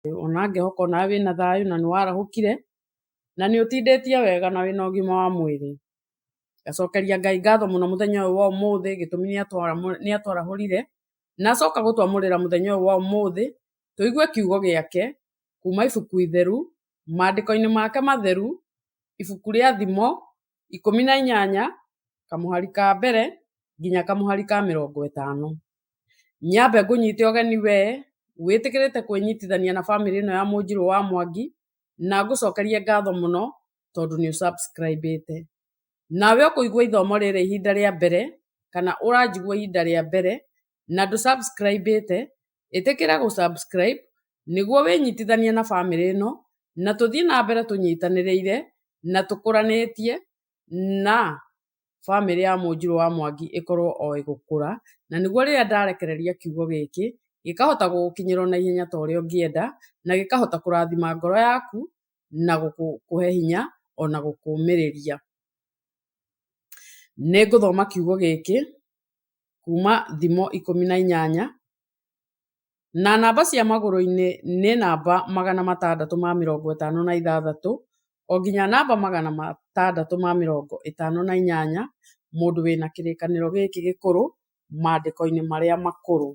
Ona ngĩhoka onawe wĩna thayũ na nĩ warahũkire na nĩ ũtindĩtie wega na wĩna ũgima wa mwĩrĩ. Ngacokeria Ngai ngatho mũno mũthenya ũyũ wa ũmũthĩ, gĩtũmi nĩ atwarahũrire na acoka gũtwamũrĩra mũthenya ũyũ wa ũmũthĩ tũigue kiugo gĩake kuma ibuku itheru, maandĩko-inĩ make matheru, ibuku rĩa Thimo 18 kamũhari ka mbere nginya kamũhari ka 50. Nyambe ngũnyite ũgeni we wĩtĩkĩrĩte kwĩnyitithania na bamĩrĩ ĩno ya Mũnjirũ wa Mwangi, na ngũcokerie ngatho mũno tondũ nĩ ũ subscribe ĩte. Nawe ũkũigua ithomo rĩrĩ ihinda rĩa mbere, kana ũranjigua ihinda rĩa mbere na ndũ subscribe ĩte, ĩtĩkĩra gũ subscribe nĩguo wĩnyitithanie na bamĩrĩ ĩno, na tũthiĩ na mbere tũnyitanĩrĩire na tũkũranĩtie na bamĩrĩ ya Mũnjirũ wa Mwangi ĩkorwo o ĩgũkũra, na nĩguo rĩrĩa ndarekereria kiugo gĩkĩ, gĩkahota gũgũkinyĩra na ihenya ta ũrĩa ũngĩenda, na gĩkahota kũrathima ngoro yaku, na gũkũhe hinya, ona gũkũmĩrĩria. Nĩ ngũthoma kiugo gĩkĩ kuma Thimo 18, na namba cia magũrũ-inĩ nĩ namba 656 o nginya namba 658, mũndũ wĩna kĩrĩkanĩro gĩkĩ gĩkũrũ maandĩko-inĩ marĩa makũrũ.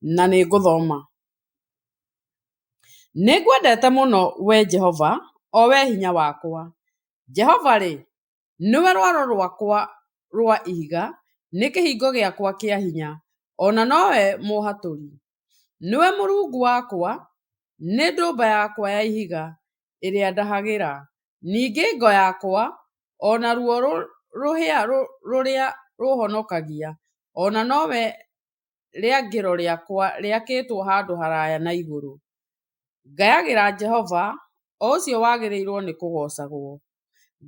Na nĩ ngũthoma. Nĩ ngwendete mũno, wee Jehova, o wee hinya wakwa. Jehova-rĩ, nĩwe rwaro rwakwa rwa ihiga, nĩ kĩhingo gĩakwa kĩa hinya, o na nowe mũũhatũri. Nĩwe Mũrungu wakwa, nĩ ndũmba yakwa ya ihiga ĩrĩa ndahagĩra, ningĩ ngo yakwa, o naruo rũhĩa rũrĩa rũũhonokagia, o na nowe rĩangĩro rĩakwa rĩakĩtwo handũ haraya na igũrũ. Ngayagĩra Jehova, o ũcio wagĩrĩirũo nĩ kũgoocagwo,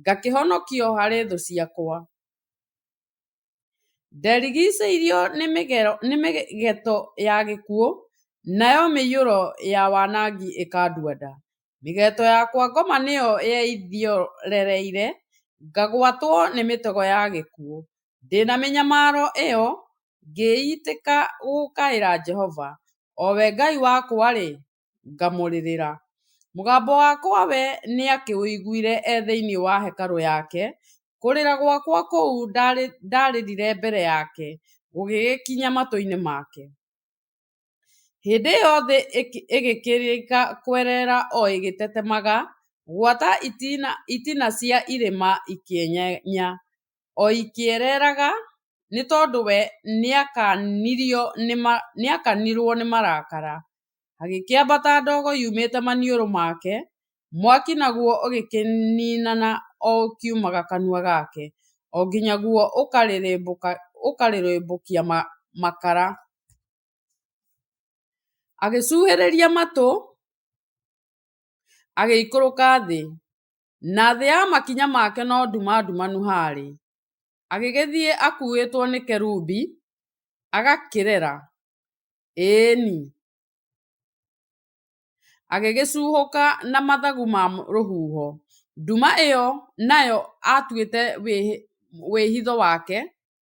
ngakĩhonokio harĩ thũ ciakwa. Nderigicĩirio nĩ mĩgeto ya gĩkuũ, nayo mĩiyũro ya wanangi ĩkandua nda. Mĩgeto ya kwa ngoma nĩyo yeithiorereire, ngagwatwo nĩ mĩtego ya gĩkuũ. Ndĩ na mĩnyamaro ĩyo, ngĩĩtĩka gũkaĩra Jehova, o we Ngai wakwa-rĩ, ngamũrĩrĩra. Mũgambo wakwa we nĩaakĩũiguire e thĩinĩ wa hekarũ yake, kũrĩra gwakwa kũu ndarĩrire mbere yake gũgĩgĩkinya matũ-inĩ make. Hĩndĩ ĩyo thĩ ĩgĩkĩrĩka kwerera o ĩgĩtetemaga, gwata itina cia irĩma ikĩenyenya, o ikĩereraga, nĩ tondũ we nĩaakanirũo nĩ marakara. Hagĩkĩambata ndogo yumĩte maniũrũ make, mwaki naguo ũgĩkĩninana o ũkiumaga kanua gake, o nginya guo ũkarĩrĩmbũkia makara. Agĩcuhĩrĩria matũ, agĩikũrũka thĩ, na thĩ ya makinya make no nduma ndumanu haarĩ. Agĩgĩthiĩ akuuĩtwo nĩ kerubi, agakĩrera, ĩĩ-ni, agĩgĩcuhũka na mathagu ma rũhuho. Nduma ĩyo nayo atuĩte wĩhitho wake,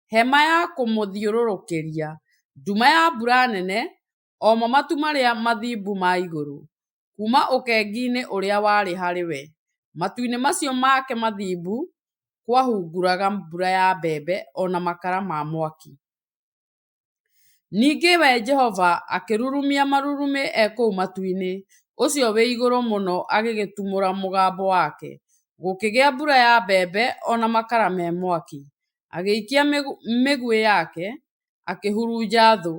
hema ya kũmũthiũrũrũkĩria, nduma ya mbura nene, o mo matu marĩa mathimbu ma igũrũ. Kuuma ũkengi-inĩ ũrĩa warĩ harĩ we, matu-inĩ macio make mathimbu, kwahunguraga mbura ya mbembe o na makara ma mwaki. Ningĩ we Jehova akĩrurumia marurumĩ e kũu matu-inĩ, Ũcio-wĩ-Igũrũ-Mũno agĩgĩtumũra mũgambo wake, gũkĩgĩa mbura ya mbembe o na makara me mwaki. Agĩikia mĩguĩ yake, akĩhurunja thũ;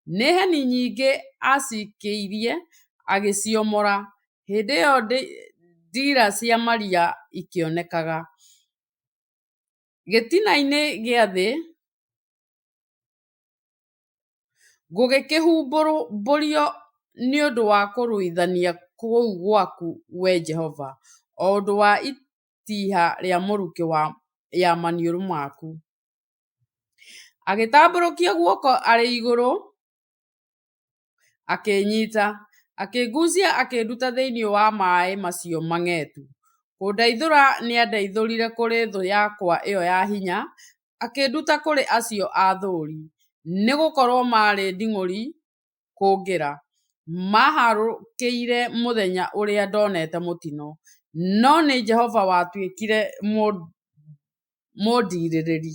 nĩ heni nyingĩ aacikĩirie, agĩciomora; hĩndĩ ĩo ndira cia maria ikĩonekaga. Gĩtina-inĩ gĩa thĩ gũgĩkĩhumbũrio nĩ ũndũ wa kũrũithania kũu gwaku, wee Jehova, o ũndũ wa itiiha rĩa mũrukĩ ya maniũrũ maku. Agĩtambũrũkia guoko arĩ igũrũ, akĩĩnyiita, akĩnguucia akĩnduta thĩinĩ wa maaĩ macio mang'etu. Kũndeithũra nĩandeithũrire kũrĩ thũ yakwa ĩo ya hinya, akĩnduta kũrĩ acio a'thũũri, nĩ gũkorũo maarĩ nding'ũri kũngĩra. Maaharũrũkire mũthenya ũrĩa ndonete mũtino, no nĩ Jehova watuĩkire mũndiirĩrĩri.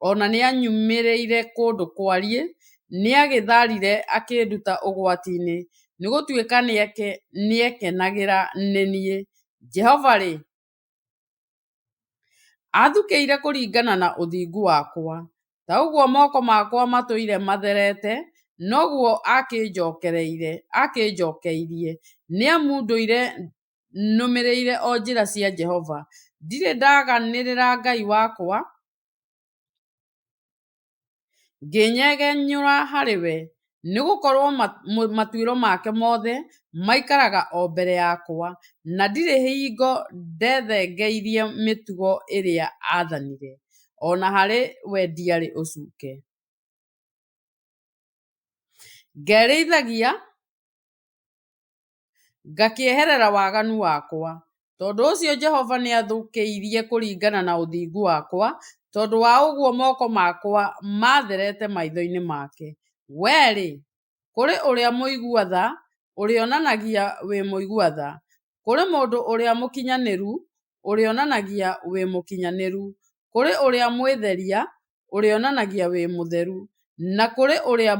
O na nĩanyumĩrĩire kũndũ kwariĩ, nĩagĩtharire akĩnduta ũgwati-inĩ, nĩ gũtuĩka nĩekenagĩra nĩ niĩ. Jehova-rĩ, a'thukĩire kũringana na ũthingu wakwa, ta ũguo moko makwa matũire matherete, noguo akĩnjokeirie; nĩ amu ndũire nũmĩrĩire o njĩra cia Jehova, ndirĩ ndaaganĩrĩra Ngai wakwa ngĩĩnyegenyũra harĩ we, nĩ gũkorũo matuĩro make mothe maikaraga o mbere yakwa, na ndirĩ hingo ndethengeirie mĩtugo ĩrĩa aathanire, o na harĩ we ndiarĩ ũcuke. Ngerĩithagia, ngakĩeherera waganu wakwa. Tondũ ũcio Jehova nĩa'thukĩire kũringana na ũthingu wakwa, tondũ wa ũguo moko makwa maatherete maitho-inĩ make. Wee-rĩ, kũrĩ ũrĩa mũigua tha ũrĩonanagia wĩ mũigua tha, kũrĩ mũndũ ũrĩa mũkinyanĩru ũrĩonanagia wĩ mũkinyanĩru, kũrĩ ũrĩa mwĩtheria ũrĩonanagia wĩ mũtheru, na kũrĩ ũrĩa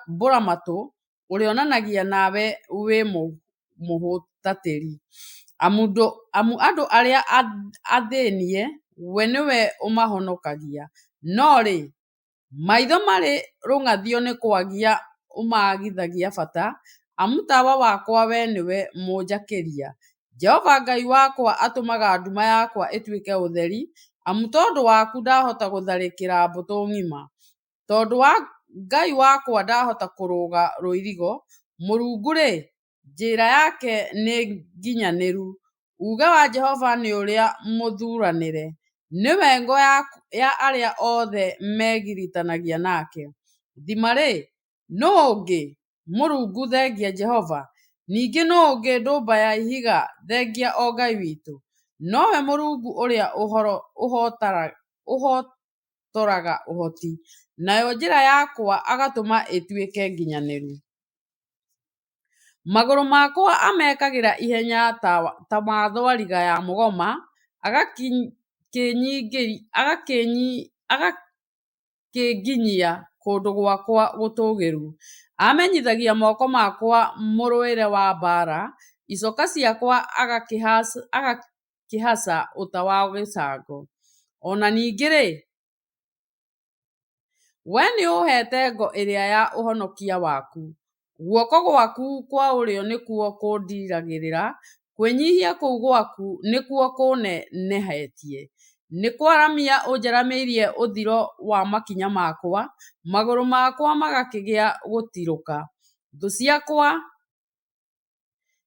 mbũra-matũ ũrĩonanagia nawe wĩ mũhũtatĩri. Amu andũ arĩa athĩnie we nĩwe ũmahonokagia, no rĩ, maitho marĩ rũng'athio nĩ kwagia ũmaagithagia bata, amu tawa wakwa wee nĩwe mũnjakĩria. Jehova Ngai wakwa atũmaga nduma yakwa ĩtuĩke ũtheri, amu tondũ waku ndahota gũtharĩkĩra mbũtũ ng'ima, tondũ wa Ngai wakwa ndahota kũrũga rũirigo. Mũrungu-rĩ, njĩra yake nĩ nginyanĩru, uuge wa Jehova nĩ ũrĩa mũthuranĩre, nĩwe ngo ya arĩa othe megiritanagia nake. Thima-rĩ, nũ ũngĩ Mũrungu thengia Jehova? Ningĩ nũ ũngĩ ndũmba ya ihiga thengia o Ngai witũ? Nowe Mũrungu ũrĩa ũ'hotoraga ũhoti, nayo njĩra yakwa agatũma ĩtuĩke nginyanĩru. Magũrũ makwa amekagĩra ihenya ta ma thwariga ya mũgoma, agakĩnginyia kũndũ gwakwa gũtũũgĩru. Amenyithagia moko makwa mũrũĩre wa mbaara, icoka ciakwa agakĩhaca ũta wa gĩcango. O na ningĩ-rĩ, wee nĩũũheete ngo ĩrĩa ya ũhonokia waku, guoko gwaku kwa ũrĩo nĩkuo kũndiiragĩrĩra, kwĩnyihia kũu gwaku nĩkuo kũ'nenehetie. Nĩ kwaramia ũnjaramĩirie ũthiro wa makinya makwa, magũrũ makwa magakĩgĩa gũtirũka. Thũ ciakwa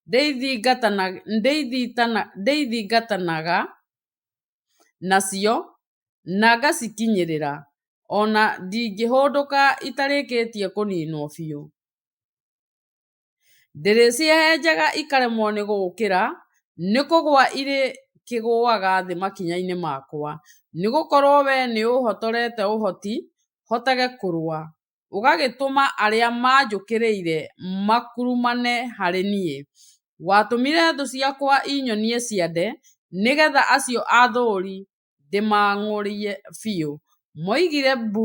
ndĩthingatanaga nacio na ngacikinyĩrĩra, o na ndingĩhũndũka itarĩkĩtie kũninwo biũ. Ndĩrĩcihehenjaga ikaremwo nĩ gũũkĩra, nĩ kũgũa irĩkĩgũaga thĩ makinya-inĩ makwa. Nĩ gũkorũo wee nĩũ'hotorete ũhoti, 'hotage kũrũa, ũgagĩtũma arĩa manjũkĩrĩire makurumane harĩ niĩ. Watũmire thũ ciakwa inyonie ciande, nĩ getha acio a'thũũri ndĩmang'ũrie biũ. Moigire mbu,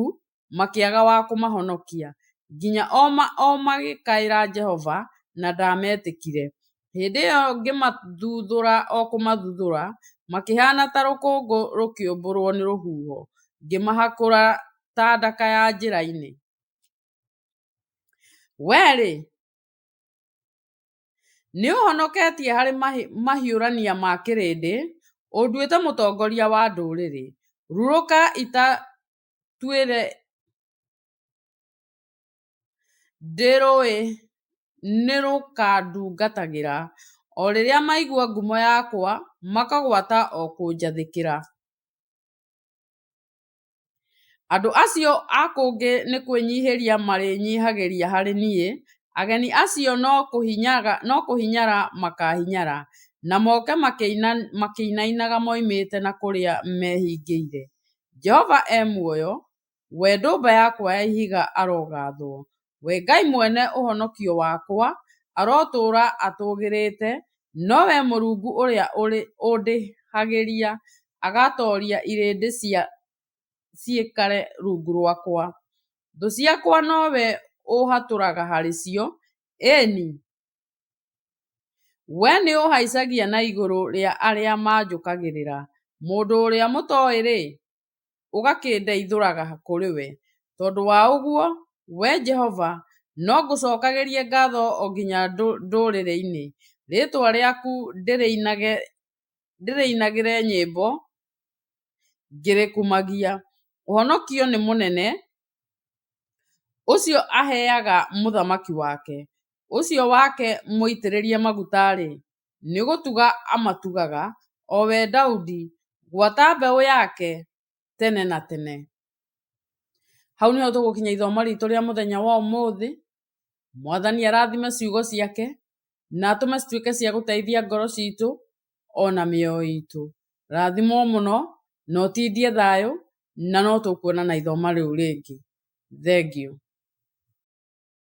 makĩaga wa kũmahonokia, nginya o magĩkaĩra Jehova, na ndaametĩkire. Hĩndĩ ĩo ngĩmathutũra o kũmathutũra, makĩhaana ta rũkũngũ rũkĩũmbũrũo nĩ rũhuho, ngĩmahakũra ta ndaka ya njĩra-inĩ. Wee-rĩ, nĩũ'honoketie harĩ mahiũrania ma kĩrĩndĩ, ũnduĩte mũtongoria wa ndũrĩrĩ. Rurũka itatuĩre ndĩrũĩ nĩrũkandungatagĩra, o rĩrĩa maaigua ngumo yakwa, makagwata o kũnjathĩkĩra. Andũ acio a kũngĩ nĩ kwĩnyihĩria marĩĩnyihagĩria harĩ niĩ, ageni acio no kũ'hinyara makahinyara, na moke makĩinainaga moimĩte na kũrĩa mehingĩire. Jehova e muoyo, we ndũmba yakwa ya ihiga arogathwo, we Ngai mwene ũhonokio wakwa Arotũũra atũũgĩrĩte, nowe Mũrungu ũrĩa ũndĩhagĩria, agatooria irĩndĩ ciikare rungu rwakwa. Thũ ciakwa nowe ũ'hatũraga harĩ cio, ĩĩ-ni, wee nĩũ'haicagia na igũrũ rĩa arĩa manjũkagĩrĩra. Mũndũ ũrĩa mũtoĩ-rĩ, ũgakĩndeithũraga kũrĩ we? Tondũ wa ũguo, wee Jehova, no ngũcokagĩrie ngatho o nginya ndũrĩrĩ-inĩ, rĩĩtwa rĩaku ndĩrĩinagĩre nyĩmbo ngĩrĩkumagia. Ũhonokio nĩ mũnene ũcio aheaga mũthamaki wake, ũcio wake mũitĩrĩrie maguta-rĩ, nĩ gũtuga amatugaga, o we Daudi, gwata mbeũ yake tene na tene. Hau niho tũgũkinya ithomo ritũ rĩa mũthenya wa ũmũthĩ. Mwathani arathime ciugo ciake na atũme cituĩke cia gũteithia ngoro citũ ona mĩoyo itũ. Rathimwo mũno na ũtindie thayũ, na no tũkuonana ithoma rĩu rĩngĩ. Thengiũ.